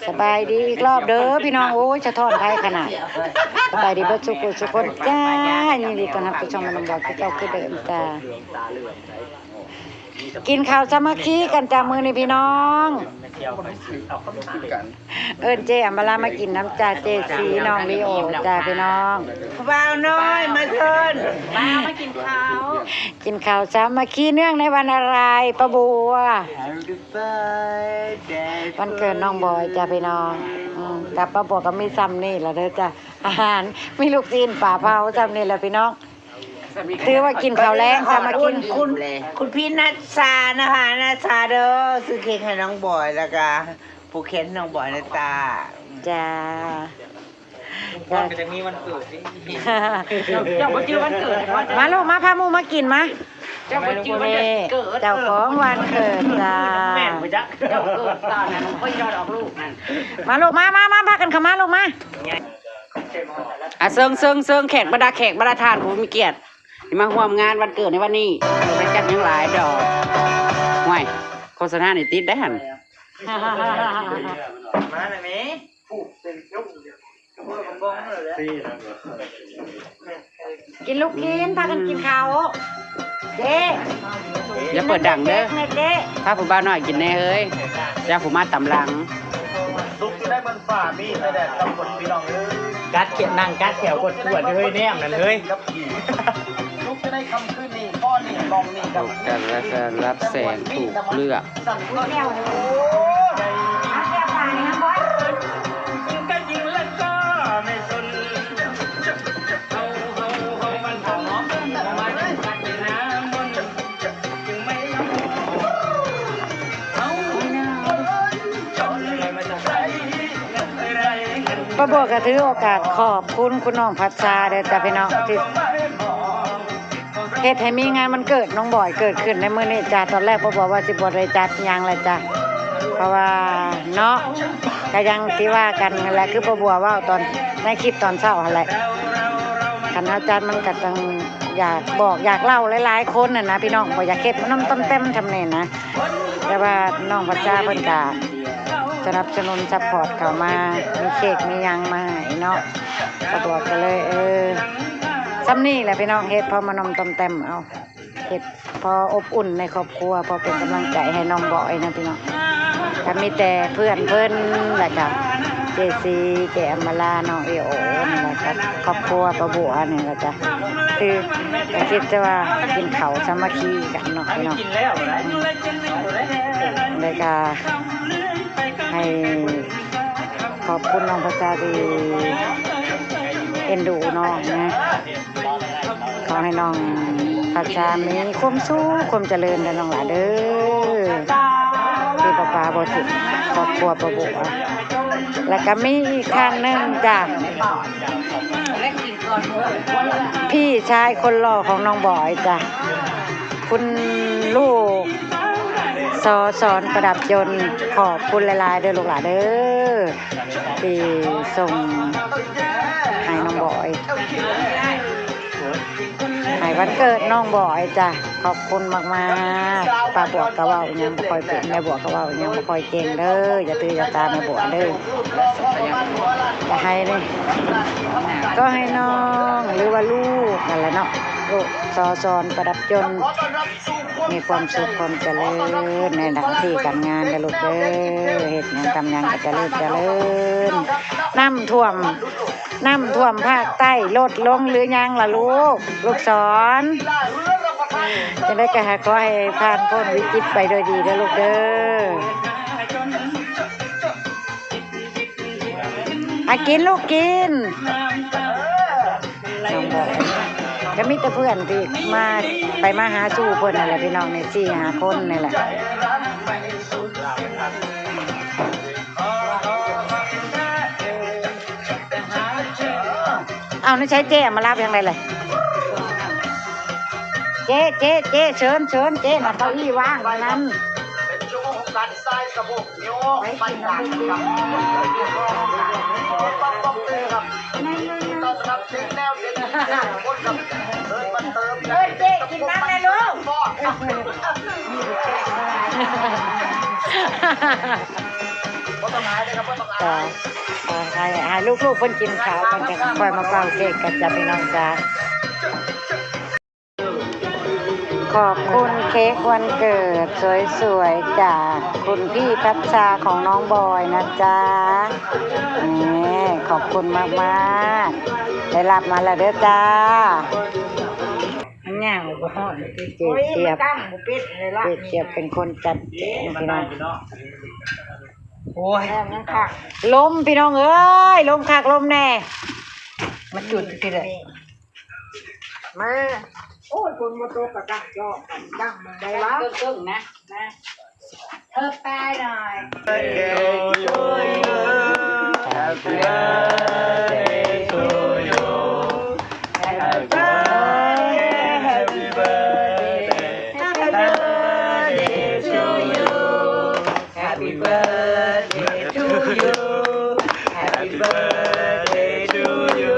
ສະບາຍດີອີກລອບເດີພີ່ນ້ອງ. ໂອ້ຍ ສະທ້ອນໄພຂະໜາດ. ສະບາຍດີເບິດສູ່ຜູ້ສູ່ຄົນຈ້າ. ຍິນດີຕ້ອນຮັບສູ່ຊ່ອງມານຳບອກຄືເກົ່າຄືເດີມຈ້າ. ກິນເຂົ້າສາມັກຄີກັນຈ້າມື້ນີ້ພີ່ນ້ອງ. ເອີ້ນເຈ້ອຳມາລາມາກິນນຳຈ້າ, ເຈ້ສີ ນ້ອງລີໂອ ຈ້າພີ່ນ້ອງ. ຜູ້ບ່າວນ້ອຍມາເຊີນ ມາ ມາກິນເຂົ້າ. ກິນເຂົ້າສາມັກຄີເນື່ອງໃນວັນອາລາຍປ້າບົວ ວັນເກີດນ້ອງບອຍຈ້າພີ່ນ້ອງ. ອືມ ກັບປ້າບົວກໍມີຊ່ຳນີ້ລະເດີຈ້າ. ອາຫານມີລູກຊີ້ນປາເຜົາຊ່ຳນີ້ລະພີ່ນ້ອງ. ຖືວ່າກິນເຂົ້າແລງສາມັກຄີ. ຄຸນ ຄຸນພີ່ນັດຊານະຄະ ນັດຊາເດີ ຊື້ເຄັກໃຫ້ນ້ອງບອຍ ແລ້ວກະຜູກແຂນນ້ອງບອຍນະຕາ. ຈ້າ. ພໍ່ກໍຈະມີວັນເກີດ. ເຈົ້າບໍ່ຈື່ວັນເກີດໃຫ້ພໍ່. ມາລູກມາ ພາໝູ່ມາກິນມາ. ເຈົ້າບໍ່ຈື່ວັນເກີດ ເຈົ້າຂອງວັນເກີດຈ້າ. ແມ່ນບໍ່ຈັກ ເຈົ້າເກີດຕອນນັ້ນ ຂ້ອຍຍອດອອກລູກນັ້ນ. ມາລູກມາ ມາ ມາ ພາກັນເຂົ້າມາລູກມາ. ອ່ະ ເຊີງ ເຊີງ ເຊີງແຂກບັນດາ ແຂກບັນດາທ່ານຜູ້ມີກຽດທີ່ມາຮ່ວມງານວັນເກີດໃນວັນນີ້. ໄດ້ຈັດຫຍັງຫຼາຍດອກ. ຫ້ວຍ ໂຄສະນານີ້ຕິດໄດ້ຫັ້ນ. ມາແລ້ວແມ. ກິນລູກກິນ ພາກັນກິນເຂົ້າ. ເຈ້ ຢ່າເປີດດັງເດີ. ເຈົ້ ພາຜູ້ບ່າວນ້ອຍກິນແດ່ເຮີ້ຍ. ຢ່າຜູ້ມາຕາມຫຼັງ. ສຸກຢູ່ໃນເມືອງຟ້າ ມີແຕ່ແດດກັບຝົນ ພີ່ນ້ອງເອີຍ. ກັດຂຽວ ນັ່ງກັດແຂ້ວກວດໆເຮີ້ຍ ແນມນັ້ນເຮີ້ຍ. ສຸກຢູ່ໃນຄ່ຳຄືນນີ້ ພໍນີ້ ມອງນີ້ ກັບ ກັນລະສະລັບແສງ ຖືກເລືອກ. ປ້າບົວກໍຖືໂອກາດຂອບຄຸນຄຸນນ້ອງພັດຊາເດີຈ້າພີ່ນ້ອງ ທີ່ ເຮັດໃຫ້ມີງານວັນເກີດນ້ອງບອຍເກີດຂຶ້ນໃນມື້ນີ້ຈ້າ. ຕອນແລກປ້າບົວວ່າຊິບໍ່ໄດ້ຈັດຫຍັງແຫຼະຈ້າ ເພາະວ່າເນາະ ກະຢ່າງທີ່ວ່າກັນຫັ້ນແຫຼະ ຄືປ້າບົວເວົ້າຕອນໃນຄລິບຕອນເຊົ້າຫັ້ນແຫຼະ ຄັນເຮົາຈັດມັນກະຕ້ອງຢາກບອກຢາກເລົ່າຫຼາຍໆຄົນຫັ້ນນະພີ່ນ້ອງ ບໍ່ຢາກເຮັດມານຳຕຳແຕ່ມຊ່ຳນີ້ນະ. ແຕ່ວ່ານ້ອງພັດຊາເພິ່ນກະສະໜັບສະໜູນຊັບພອດເຂົ້າມາ ມີເຄັກມີຫຍັງມາໃຫ້ເນາະ ກະບອກກະເລີຍ ເອີ ຊ່ຳນີ້ແຫຼະພີ່ນ້ອງ ເຮັດພໍມານຳຕຳແຕ່ມເອົາ ເຮັດພໍອົບອຸ່ນໃນຄອບຄົວ ພໍເປັນກຳລັງໃຈໃຫ້ນ້ອງບອຍນະພີ່ນ້ອງ. ກະມີແຕ່ເພື່ອນເພິ່ນ ແລ້ວກະເຈຊີ ເຈ້ອຳມາລາ ນ້ອງເອໂອ ແລ້ວກະຄອບຄົວປ້າບົວນີ້ ແລ້ວກະຄືກະຄິດແຕ່ວ່າກິນເຂົ້າສາມັກຄີກັນເນາະພີ່ນ້ອງ. ແລ້ວກະໃຫ້ ຂອບຄຸນນ້ອງພັດຊາທີ່ເອັນດູນ້ອງນະ. ຂໍໃຫ້ນ້ອງພັດຊາມີຄວາມສຸກຄວາມຈະເລີນເດີນ້ອງຫຼ້າເດີ ທີ່ບໍ່ປາບໍ່ຖິ້ມຄອບຄົວປ້າບົວ. ແລ້ວກະມີອີກທ່ານໜຶ່ງຈ້າ ພີ່ຊາຍຄົນຫຼໍ່ຂອງນ້ອງບອຍຈ້າ ຄຸນລູກ ສ ສອນ ປະດັບຍົນ. ຂອບຄຸນຫຼາຍໆເດີລູກຫຼ້າເດີ ທີ່ສົ່ງໃຫ້ນ້ອງບອຍ ໃຫ້ວັນເກີດນ້ອງບອຍຈ້າ. ຂອບຄຸນມາກໆ. ປ້າບົວກະເວົ້າຫຍັງບໍ່ຄ່ອຍເປັນ ແມ່ບົວກະເວົ້າຫຍັງບໍ່ຄ່ອຍເກັ່ງເດີ ຢ່າຖືຢ່າຕາແມ່ບົວເດີ. ກະໃຫ້ນີ້ ກໍໃຫ້ນ້ອງ ຫຼືວ່າລູກຫັ້ນແຫຼະເນາະ ລູກ ສ ສອນ ປະດັບຍົນ ມີຄວາມສຸກຄວາມຈະເລີນໃນໜ້າທີ່ການງານເດີລູກເດີ ເຮັດຫຍັງທຳຫຍັງກໍຈະເລີນຈະເລີນ. ນ້ຳຖ້ວມ ນ້ຳຖ້ວມພາກໃຕ້ລົດລົງຫຼືຍັງລະລູກ ລູກສອນ? ຈັ່ງໃດກໍໃຫ້ຂໍໃຫ້ຜ່ານພົ້ນວິກິດໄປໂດຍດີເດີລູກເດີ. ອາ ກິນລູກກິນ. ນ້ອງບອຍ ກະມີແຕ່ເພື່ອນທີ່ມາ ໄປມາຫາສູ່ເພິ່ນນັ້ນແຫຼະພີ່ນ້ອງ ນີ້ສີ່ຫ້າຄົນນີ້ແຫຼະ. ເອົາ ໃນໃສເຈ້ ມາລາໄປທາງໃດລະ? ເຈ້ ເຈ້ ເຈ້ ເຊີນ ເຊີນ ເຈ້ ນະ ເກົ້າອີ້ວ່າງນັ້ນ. ເອີ້ຍ ເຈ້ ກິນນ້ຳແດ່ລູກ. ກໍ ກໍໃຫ້ ໃຫ້ລູກໆເພິ່ນກິນເຂົ້າກ່ອນ ຈັ່ງຄ່ອຍມາເປົ່າເຄ້ກກັນຈ້າ ພີ່ນ້ອງຈ້າ. ຂອບຄຸນເຄ້ກວັນເກີດສວຍໆ ຈາກຄຸນພີ່ພັດຊາຂອງນ້ອງບອຍນະຈ໊ະ. ນີ້ ຂອບຄຸນມາກໆ ໄດ້ຮັບມາແລ້ວເດີຈ້າ. ມັນຍ່າງບໍ່ຮອດ ເຈ ໂອ້ຍ ຈຽບ ມັນຕັ້ງບໍ່ເປັນເລີຍລະ ເຈ ຈຽບເປັນຄົນຈັດແຈງພີ່ນ້ອງ. ໂອ້ຍ ແລ້ວຍັງຄັກ ລົມພີ່ນ້ອງເອີຍ ລົມຄັກລົມແນ່ ມາຈຸດທີ່ເດີ ມາ. ໂອ້ຍ ຝົນບໍ່ຕົກກະດັງເຈາະກັນ ດັງໝ່ອງໃດວະ ເຄິ່ງໆ ນະ ນະ. Happy birthday to you. Happy birthday to you. Happy birthday, happy birthday, happy birthday to you. Happy birthday to you. Happy birthday to you.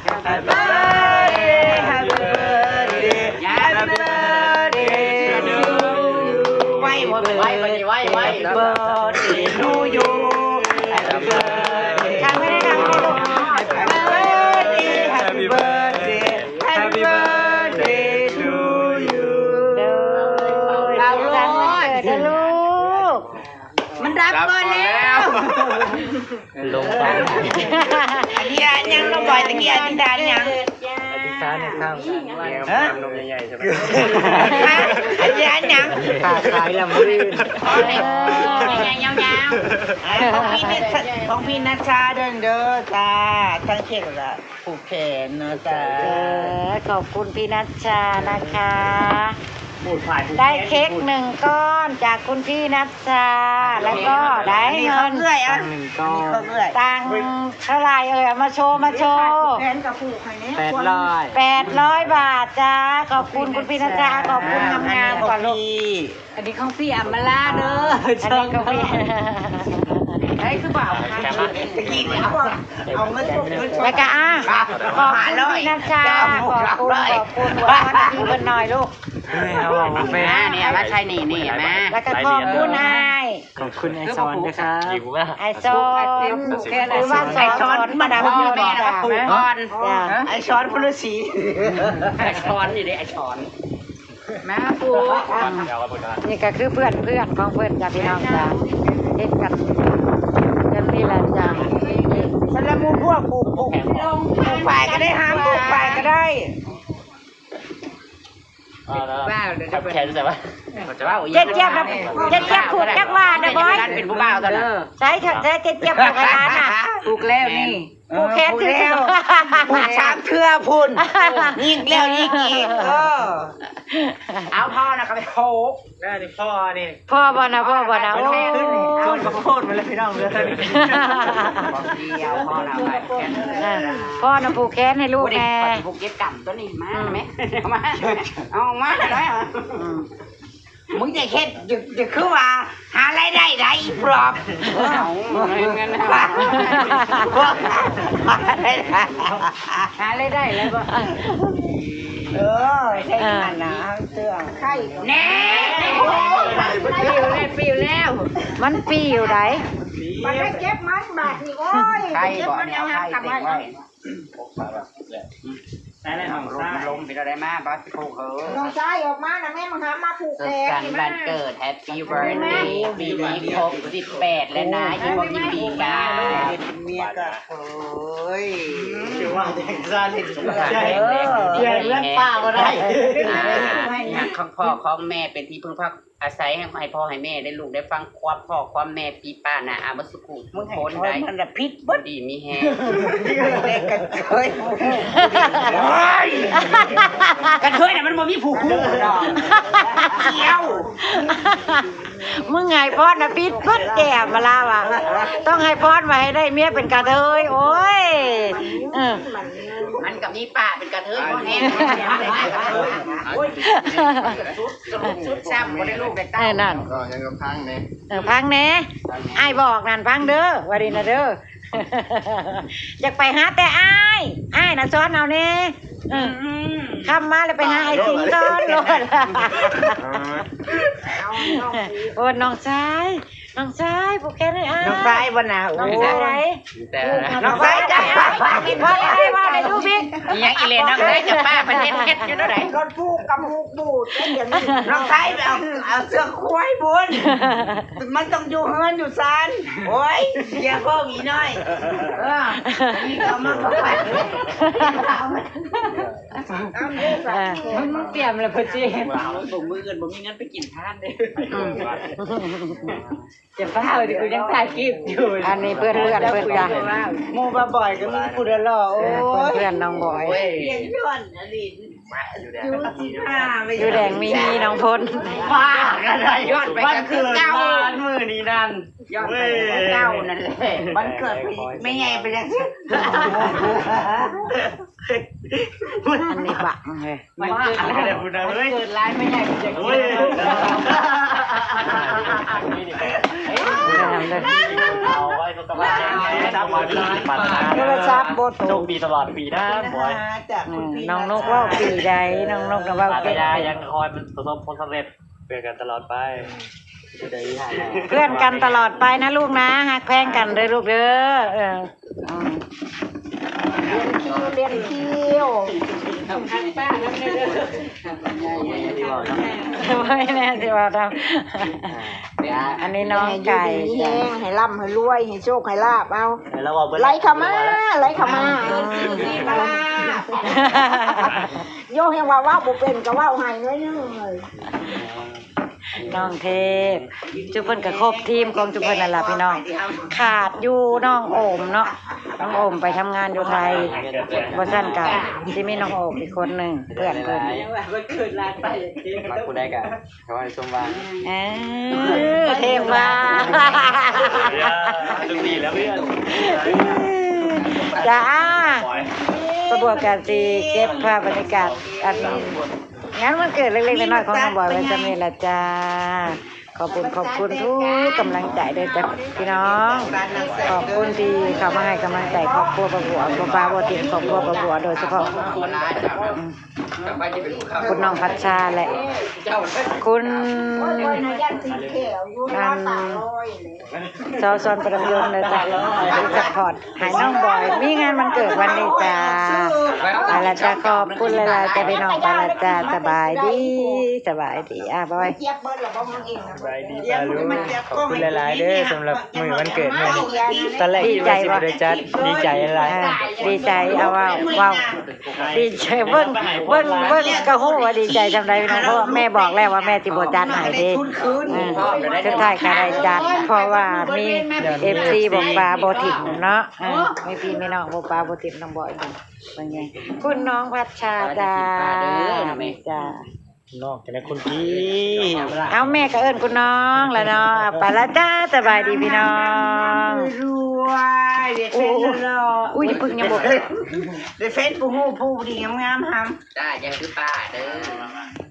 Happy birthday, happy birthday, happy birthday to you. ໄວບໍ່ເລີຍ ໄວ ໄວ ໄວ ໄວ Happy birthday to you. Happy birthday to you. Happy birthday, happy birthday, happy birthday to you. ເອົາໂລດ ເດີລູກ. ມັນດັບກ່ອນແລ້ວ ລົງໄປ. ອັນນີ້ອັນຫຍັງ ນ້ອງບອຍ ຕະກີ້ອະທິຖານຫຍັງ? ອະທິຖານໃຫ້ຂ້າງ ຮະ? ອະທິຖານຫຍັງ? ຄ້າຂາຍລຳລື່ນ ໃຫຍ່ໆ ຍາວໆ ຂອງພີ່ ຂອງພີ່ນັດຊາເດີ ເດີຈ້າ ທັງເຄັກລະ ຜູກແຂນເນາະຈ້າ. ເອີ ຂອບຄຸນພີ່ນັດຊານະຄະ ໄດ້ເຄັກໜຶ່ງກ້ອນຈາກຄຸນພີ່ນັດຊາ ແລ້ວກໍໄດ້ເງິນ ຕັງເທົ່າໃດເອີຍ ເອົາມາໂຊ ມາໂຊ ແປດຮ້ອຍ ແປດຮ້ອຍບາດຈ້າ. ຂອບຄຸນຄຸນພີ່ນັດຊາ ຂອບຄຸນງາມໆ ກ່ອນລູກ. ອັນນີ້ຂອງພີ່ອຳມາລາເດີ ອັນນີ້ຂອງພີ່ ໃຜຄືບໍ່ເອົາ ຕະກີ້ນີ້ເອົາ ເອົາເງິນ ເງິນ ແລ້ວກະ ອ່າ ຂອບຄຸນພີ່ນັດຊາ ຂອບຄຸນ ຂອບຄຸນ ອວຍພອນໃຫ້ພີ່ເພິ່ນໜ້ອຍລູກ. ເອີຍ ເອົາອອກມາເປັນ ອ່າ ນີ້ ມາໃສ່ນີ້ ນີ້ ມາ ແລ້ວກະຂອບຄຸນອ້າຍ ຂອບຄຸນອ້າຍສອນເດີຄ່ະ ອ້າຍສອນ ຜູ້ແຂນ ຫຼືວ່າອ້າຍສອນ ອ້າຍສອນ ມາດາມ ພໍ່ແມ່ນະ ຜູ້ກ່ອນ ອ້າຍສອນຜູ້ລະສີ ອ້າຍສອນນີ້ເດ້ ອ້າຍສອນ. ມາປູກ ນີ້ກະຄືເພື່ອນ ເພື່ອນຂອງເພິ່ນຈ້າ ພີ່ນ້ອງຈ້າ ເຮັດກັນຈັ່ງຊີ້ລະຈ້າ. ສຳລັບໝູ່ພວກປູກ ປູກ ປູກຝ້າຍກະໄດ້ ຫາປູກຝ້າຍກະໄດ້. ເຈັບຈຽບນະ ເຈັບຈຽບຜູກຈັກຫວ່ານນະບອຍ ເປັນຜູ້ບ່າວຊັ້ນນະ. ໃສ່ ໃສ່ເຈັບຈຽບຜູກໃຫ້ຫຼານນະ ຜູກແລ້ວນີ້. ຜູກແຂນຖືກແລ້ວ ຜູກສາມເທື່ອພຸ້ນ ຍິກແລ້ວຍິກອີກ. ເອີ ເອົາພໍ່ນະກະໄປຜູກ ເອີ ນີ້ພໍ່ນີ້ ພໍ່ບໍ່ນະ ພໍ່ບໍ່ນະ. ໂອ້ ໂພດມາແລ້ວພີ່ນ້ອງເດີ ພໍນະ ຜູກແຂນໃຫ້ລູກແນ່. ຜູກເກັບກຳຕົວນີ້ ມາແມ່ ເອົາມາ ເອົາມາ. ມຶງຈະເຮັດ ຈະ ຈະຄືວ່າຫາລາຍໄດ້ໄດ້ອີປອບ. ເອົາເງິນ ຫາລາຍໄດ້ແລ້ວບໍ່? ເອີ ໃຊ້ງານນະ ເຊື່ອ ໄຂ່ແນ່ ປິວແລ້ວ ປິວແລ້ວ ມັນປິວໃດ໋. ບັດໄດ້ເກັບມັນບາດນີ້ ໂອ້ຍ ໄຂ່ບໍ່ແນວໄຂ່ເຕັມໄວ້. ໃສ່ແລ້ວນ້ອງຊາຍ ລົມເປັນແນວໃດມາ ບາດຊິຜູກເຮີ ນ້ອງຊາຍອອກມານະແມ່ ມາຫາມາຜູກແຂນ. ສຸກສັນວັນເກີດ Happy birthday ປີນີ້ຄົບສິບແປດແລ້ວນະ ຍິນດີກັບ ເມຍກະເຄີຍ ຖືວ່າແດງຊາເລັດ ເອີ ເລື່ອນປ້າບໍ່ໄດ້ ອ່າ ຮັກຂອງພໍ່ຂອງແມ່ເປັນທີ່ເພິ່ງພາ ອາໄສໃຫ້ພໍ່ໃຫ້ແມ່ໄດ້ລູກໄດ້ຟັງຄວາມພໍ່ຄວາມແມ່ ປີປ້ານ້າອາເບິດສູ່ຜູ້ທຸກຄົນໄດ້ ມັນລະຜິດເບິດ ຢູ່ດີມີແຮງ ແຕ່ກະເທີຍ ໂອ້ຍ ກະເທີຍນະມັນບໍ່ມີຜູ້ຮູ້ດອກ ກຽວ ມຶງໃຫ້ພອນນະຜິດເບິດແກ້ວມາລາວ່າ ຕ້ອງໃຫ້ພອນວ່າໃຫ້ໄດ້ເມຍເປັນກະເທີຍ ໂອ້ຍ ເອີ ມັນກະມີປ້າເປັນກະເທີຍພໍແຮງ ໂອ້ຍ ສຸດ ສະຫຼຸບສຸດຊ້ຳ ບໍ່ໄດ້ລູກໄດ້ເຕົ້າ ເອີ ນັ້ນ ເອີ ຍັງກະພັງແນ່ ເອີ ພັງແນ່ ອ້າຍບອກນັ້ນ ຟັງເດີ ວ່າດີນະເດີ ຢາກໄປຫາແຕ່ອ້າຍ ອ້າຍນະສອນເອົາແນ່ ເອີ ຄ່ຳມາແລ້ວໄປຫາອ້າຍສິງກ່ອນໂລດ ໂອ້ ນ້ອງຊາຍ ນ້ອງຊາຍ ຜູກແຂນໃຫ້ອ້າຍ. ນ້ອງຊາຍບໍ່ນະ? ໂອ້ຍ ນ້ອງຊາຍໃດ? ແຕ່ ນ້ອງຊາຍ ເປັນພໍ່ໄດ້ ເວົ້າໄດ້ດູບິກ. ອີຫຍັງອີເລ ນ້ອງຊາຍຈະປ້າເພິ່ນເຮັດ ເຮັດຢູ່ແນວໃດ? ລົດປູກກັບໝູກບູດ ເຮັດຫຍັງນີ້? ນ້ອງຊາຍໄປເອົາ ເອົາເຊືອກຄວາຍພຸ້ນ ມັນຕ້ອງຢູ່ເຮືອນຢູ່ຊານ. ໂອ້ຍ ຢ່າເວົ້າອີນ້ອຍ. ເອີ ນີ້ກໍເອົາມາເຂົ້າໄປ. ເອີ ເອີ ມຶງ ມຶງຕຽມແລ້ວ ເພິ່ນຊິ ມື້ອື່ນບໍ່ມີເງິນໄປກິນທານເດ້. ອືມ ຢ່າຟ້າວ ກູຍັງຖ່າຍຄລິບຢູ່. ອັນນີ້ເພື່ອນ ເພື່ອນ ເພື່ອນກັນ ໝູ່ບ່າວບອຍກໍມີຜູ້ດຽວຫຼໍ່. ໂອ້ຍ ເພື່ອນ ເພື່ອນນ້ອງບອຍ. ໂອ້ຍ ຢ້ານອະລີ ຢູ່ສິບຫ້າ ຢູ່ແດງມີ ນ້ອງພົນ ບ້າກັນໄດ້. ຍ້ອນໄປ ວັນເກີດ ກັບຄືເກົ່າ ບ້ານມື້ນີ້ນັ້ນ ຍ້ອນໄປ ເອີ ຄືເກົ່ານັ້ນແຫຼະ. ວັນເກີດແມ່ໃຫຍ່ເປັນຈັ່ງຊີ້. ອັນນີ້ບັກເອີຍ. ມັນເກີດ ມັນເກີດຫຼາຍ ມັນໃຫຍ່ ມັນຢາກກິນ. ໂອ້ຍ ໂທລະສັບບໍ່ຕົກ. ໂຊກດີຕະຫຼອດປີນະ ບອຍ. ນ້ອງນົກເວົ້າປີໃດ? ນ້ອງນົກນະເວົ້າເກັ່ງ. ຍັງຂໍໃຫ້ມັນປະສົບຜົນສຳເລັດ ເພື່ອນກັນຕະຫຼອດໄປ ເພື່ອນກັນຕະຫຼອດໄປນະລູກນະ. ຮັກແພງກັນເດີລູກເດີ. ເອີ ອືມ ລ້ຽນຄິວ ລ້ຽນຄິວ. ໄວ້ແນ່ຊິເວົ້ານຳ ອັນນີ້ນ້ອງໄກ່ ໃຫ້ຢູ່ດີມີແຮງ ໃຫ້ລ່ຳໃຫ້ລວຍ ໃຫ້ໂຊກໃຫ້ລາບ. ເອົາ ໃຫ້ລາວເວົ້າເບິດ ໄຫຼເຂົ້າມາ ໄຫຼເຂົ້າມາ. ອືມ ໂຍ ແຮງວ່າເວົ້າບໍ່ເປັນກໍເວົ້າໃຫ້ໜ້ອຍໜຶ່ງ. ນ້ອງເທບ ຈຸເພິ່ນກໍຄົບທີມຂອງຈຸເພິ່ນນັ້ນລະພີ່ນ້ອງ. ຂາດຢູ່ນ້ອງໂອມເນາະ ນ້ອງໂອມໄປທຳງານຢູ່ໄທ. ບໍ່ຊັ້ນກໍຊິມີນ້ອງໂອມອີກຄົນໜຶ່ງ ເພື່ອນເພິ່ນ. ມັກຜູ້ໃດກໍຂໍໃຫ້ສົມຫວັງ. ເອີ ເທບວ່າ ໂຊກດີແລ້ວເພື່ອນ. ຈ້າ ປ້າບວກກໍຊິເກັບພາບບັນຍາກາດອັນ ງານວັນເກີດເລັກໆນ້ອຍໆຂອງນ້ອງບອຍໄວ້ສ່ຳນີ້ລະຈ້າ. ຂອບຄຸນ ຂອບຄຸນທຸກກຳລັງໃຈເດີຈ້າພີ່ນ້ອງ. ຂອບຄຸນທີ່ເຂົ້າມາໃຫ້ກຳລັງໃຈຄອບຄົວປ້າບົວ ບໍ່ປະບໍ່ຖິ້ມຄອບຄົວປ້າບົວ ໂດຍສະເພາະ ອືມ ຄຸນນ້ອງພັດຊາ ແລະ ຄຸນ ອັນ ຊາວສອນປະດັບຍົນເດີຈ້າ ທີ່ຊັບພອດ ໃຫ້ນ້ອງບອຍມີງານວັນເກີດວັນນີ້ຈ້າ. ໄປລະຈ້າ ຂອບຄຸນຫຼາຍໆຈ້າພີ່ນ້ອງ. ໄປລະຈ້າ ສະບາຍດີ ສະບາຍດີ. ອ່າ ບອຍ ສະບາຍດີປ້າລຸງ ຂອບຄຸນຫຼາຍໆເດີ ສຳລັບມື້ວັນເກີດມື້ນີ້. ຕອນແລກຄິດວ່າຊິບໍ່ໄດ້ຈັດ ດີໃຈຫຼາຍ. ອ່າ ດີໃຈ ເອົາເວົ້າ ເວົ້າ ດີໃຈ ເບິ່ງ ເບິ່ງ ເບິ່ງກໍຮູ້ວ່າດີໃຈສ່ຳໃດພີ່ນ້ອງ ເພາະວ່າແມ່ບອກແລ້ວວ່າແມ່ຊິບໍ່ຈັດໃຫ້ເດ້. ເອີ ສຸດທ້າຍກໍໄດ້ຈັດ ເພາະວ່າມີເອັຟຊີບໍ່ປະບໍ່ຖິ້ມເນາະ. ເອີ ມີພີ່ມີນ້ອງບໍ່ປະບໍ່ຖິ້ມນ້ອງບອຍເບິ່ງ ເບິ່ງແນ່ ຄຸນນ້ອງພັດຊາ ສະບາຍດີ ຈ້າ ປ້າເດີ ແມ່ຈ້າ. ນ້ອງຈັ່ງໃດຄຸນພີ່ ເອົາ ແມ່ກໍເອີ້ນຄຸນນ້ອງລະເນາະ. ໄປລະຈ້າ ສະບາຍດີພີ່ນ້ອງ. ໂອ້ຍ ເປັນຫຼໍ່ ອຸ້ຍ ຢ່າປຶກ ຍັງບໍ່ ໃນເຟສບໍ່ຮູ້ຜູ້ດີງາມໆຫຳ ຈ້າ ຢ່າຄືປ້າເດີ.